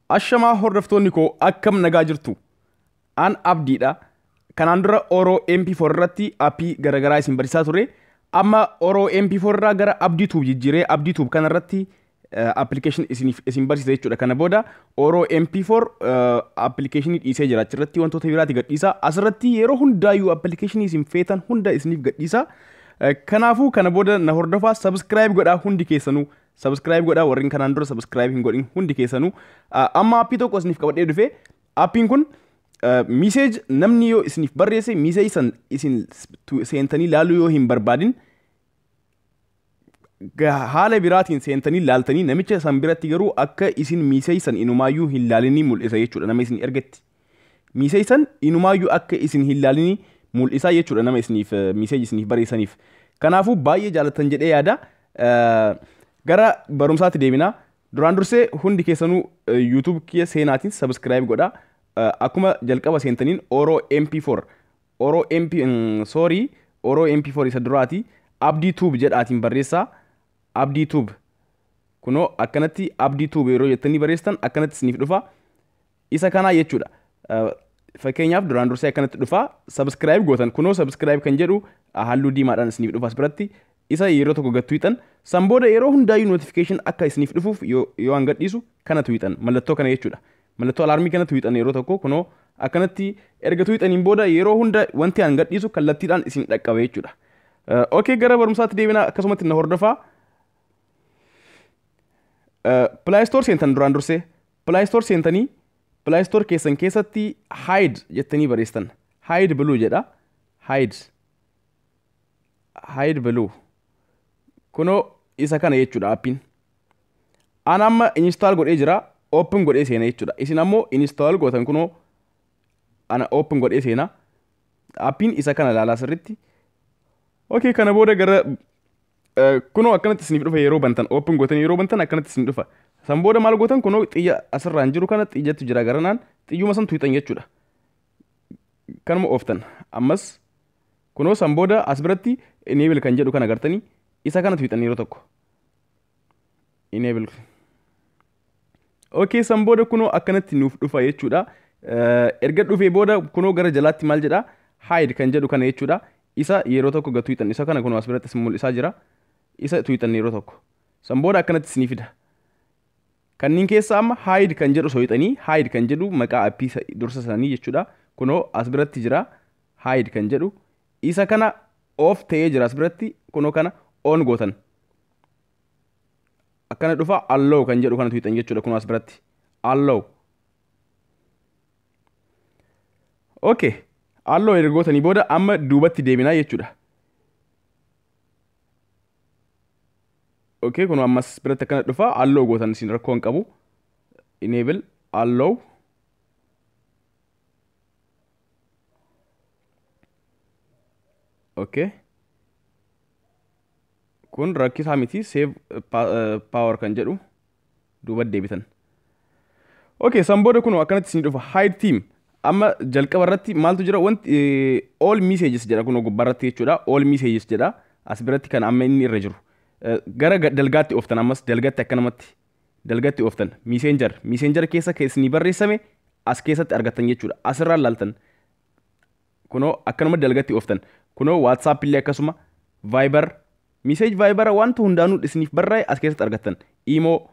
Ashamaa hordoftoonni koo akkam nagaa jirtu? An Abdiidha. Kanaan dura Oro MP4 irratti aappii garaagaraa isin barsiisaa ture. Amma Oro MP4 irraa gara Abdii Tube jijjiiree Abdii Tube kanarratti application isiniif isin barsiisa jechuudha. Kana booda Oro MP4 application dhiisee jira. Achirratti wantoota biraati gadhiisa. Asirratti yeroo hundaayyuu application isin feetan hunda isiniif gadhiisa. Kanaafuu kana booda na hordofaa, subscribe godhaa hundi keessanuu. Subscribe godhaa warreen kanaan dura subscribe hin godhin hundi keessanuu. Amma aappii tokko isiniif qabadhee dhufe. Aappiin kun message namni yoo isiniif barreesse message san isin seentanii laaluu yoo hin barbaadin haala biraatiin seentanii laaltanii namicha san biratti garuu akka isin message san inumaayyuu hin laalinii mul'isa jechuudha nama isin ergetti. Message san inumaayyuu akka isin hin laalinii mul'isa jechuudha nama isiniif message isiniif barreessaniif. Kanaafuu baay'ee jaallattan jedhee yaada. Gara barumsaatti deebinaa. Duraan dursee hundi keessanuu YouTube kiyya seenaatiin subscribe godhaa. Akkuma jalqaba seentaniin Oro MP4 Oro MP sorry Oro MP4 isa duraati Abdii Tube jedhaatiin barreessaa. Abdii Tube kunoo akkanatti Abdii Tube yeroo jettanii barreessitan akkanatti isiniif dhufa. Isa kanaa jechuudha. Fakkeenyaaf duraan dursee akkanatti dhufa. Subscribe gootan kunoo subscribe kan jedhu halluu diimaadhaan isiniif dhufa as biratti. Isa yeroo tokko gad tuqxan san booda yeroo hundaayyuu notification akka isiniif dhufuuf yoo an gadhiisu kana tuqxan mallattoo kana jechuudha. Mallattoo alaarmii kana tuqxan yeroo tokko kunoo akkanatti erga tuqxaniin booda yeroo hunda wanti an gadhiisu kallattiidhaan isin dhaqqaba jechuudha. Okay, gara barumsaatti deebinaa akkasumatti na hordofaa. Play Store seentan duraan dursee Play Store seentanii Play Store keessan keessatti hide jettanii barreessitan. Hide blue jedha. Hide. Hide blue. Kunoo isa kana jechuudha aappiin. An amma install godhee jira. Open godhee seena jechuudha. Isin ammoo install gootan kunoo ana open godhee seena. Aappiin isa kana ilaalaa sirriitti. Okay, kana booda gara kunoo akkanatti isiniif dhufa yeroo bantan open gootan yeroo bantan akkanatti isin dhufa. San booda maal gootan kunoo xiyya asirraan jiru kana xiyyatu jira garanaan xiyyuma san tuqxan jechuudha. Kanuma ooftan ammas kunoo san booda as biratti enable kan jedhu kana agartanii isa kana tuqxan yeroo tokko. Enable. Okay, san booda kunoo akkanatti nuuf dhufa jechuudha. Erga dhufee booda kunoo gara jalaatti maal jedha? Hide kan jedhu kana jechuudha. Isa yeroo tokko gad tuqxan isa kana kunoo as biratti isin mul'isaa jira. Isa tuqxan yeroo tokko. San booda akkanatti isinii fida. Kanneen keessa amma hide kan jedhu soyixanii hide kan jedhu maqaa aappii dursa sanii jechuudha. Kunoo as biratti jira hide kan jedhu. Isa kana off ta'ee jira as biratti kunoo kana on gootan. Akkana dhufa allow kan jedhu kana tuqxan jechuudha kunoo as biratti. Allow. Okay. Allow erga gootanii booda amma duubatti deebinaa jechuudha. Okay, kunoo ammas biratti akkana dhufa allow gootan isin rakkoo hin qabu. Enable allow. Okay. Kun rakkisaa miti save power kan jedhu duubatti deebitan. Okay, san booda kunoo akkanatti isin dhufa hide team. Amma jalqaba irratti maaltu jira wanti all messages jedha kunoo gubbaa irratti jechuudha. All messages jedha as biratti kan amma inni irra jiru. Gara dalgaatti ooftan ammas dalgatti akkanumatti dalgatti ooftan messenger messenger keessa isinii barreessame as keessatti argattan jechuudha. Asirraan laaltan kunoo akkanuma dalgatti ooftan kunoo WhatsApp illee akkasuma Viber message Viber wanta hundaanuu isiniif barraa'e as keessatti argattan. Imo,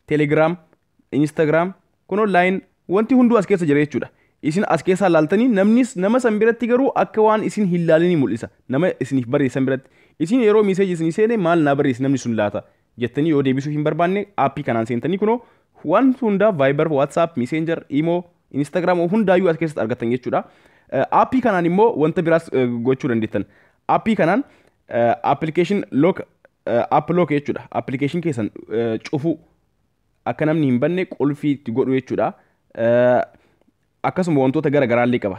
Telegram, Instagram kunoo line wanti hunduu as keessa jira jechuudha. Isin as keessaa laaltanii namnis nama san biratti garuu akka waan isin hin laalinii mul'isa. Nama isiniif barreessan biratti. Isin yeroo message isinii seene maal naa barreesse namni sun laata jettanii yoo deebisuu hin barbaanne aappii kanaan seentanii kunoo waan hundaa Viber, WhatsApp, Messenger, Imo, Instagram hundaayyuu as keessatti argattan jechuudha. Aappii kanaan immoo wanta biraas gochuu dandeettan. Aappii kanaan application lock app lock jechuudha. Application keessan cufuu akka namni hin banne qulfii itti godhu jechuudha. Akkasuma wantoota gara garaallee qaba.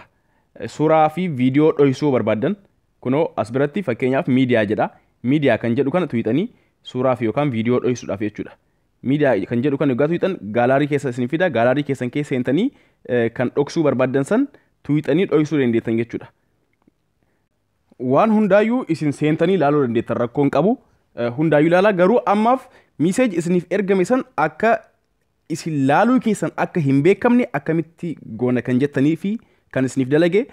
Suuraa fi viidiyoo dhoksuu barbaaddan kunoo as biratti fakkeenyaaf miidiyaa jedha. Miidiyaa kan jedhu kana tuqxanii suuraa fi yookaan viidiyoo dhoksuudhaaf jechuudha. Miidiyaa kan jedhu kana yoggaa tuqxan gaalaarii keessa isin fida. Gaalaarii keessan keessa seentanii kan dhoksuu barbaaddan san tuqxanii dhoksuu dandeettan jechuudha. Waan hundaayyuu isin seentanii ilaaluu dandeettan rakkoon qabu. Hundaayyuu ilaalaa garuu ammaaf message isiniif ergame san akka isin laaluu keessan akka hin beekamne akkamitti goona kan jettanii fi kan isiniif dalage,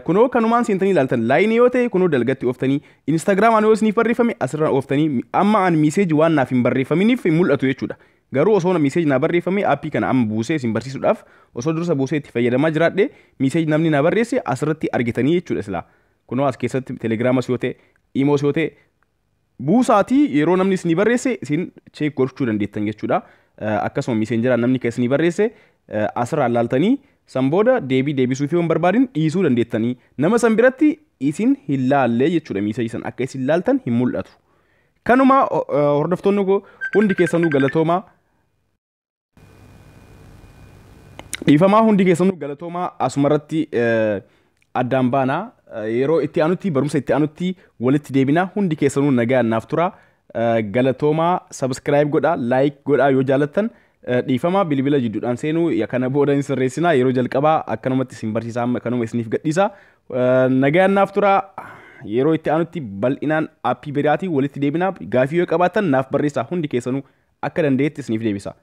kunoo kanumaan seentanii ilaaltan. Line yoo ta'e kunoo dalgatti ooftanii, Instagramaan yoo isiniif barreeffame asirraan ooftanii. Amma an message waan naaf hin barreeffaminiif hin mul'atu jechuudha. Garuu osoo message naa barreeffame, aappii kana amma buusee isin barsiisuudhaaf osoo dursa buusee itti fayyadamaa jiraadhe, message namni naa barreesse asirratti argitanii jechuudha silaa. Kunoo as keessatti Telegramas yoo ta'e, Imos yoo ta'e, buusaatii yeroo namni isinii barreesse isin check gochuu dandeettan jechuudha. Akkasuma Messengeraan namni kan isinii barreesse asirraan laaltanii, san booda deebii deebisuu fi hin barbaadin dhiisuu dandeettanii, nama san biratti isin hin laalle jechuudha. Message san akka isin laaltan hin mul'atu. Kanuma, hordoftoonni koo hundi keessanuu galatoomaa. Dhiifamaa, hundi keessanuu galatoomaa. Asumarratti addaan baanaa. Yeroo itti aanutti, barumsa itti aanutti walitti deebinaa. Hundi keessanuu nagaan naaf tura. Galatoomaa. Subscribe godhaa, like godhaa yoo jaalattan. Dhiifamaa, bilbila jidduudhaan seenuu kana booda hin sirreessinaa. Yeroo jalqabaa akkanumatti isin barsiisaa, amma kanuma isiniif gadhiisa. Nagaan naaf tura. Yeroo itti aanutti bal'inaan aappii biraatii walitti deebinaa. Gaafii yoo qabaattan naaf barreessaa, hundi keessanuu akka danda'etti isiniif deebisa.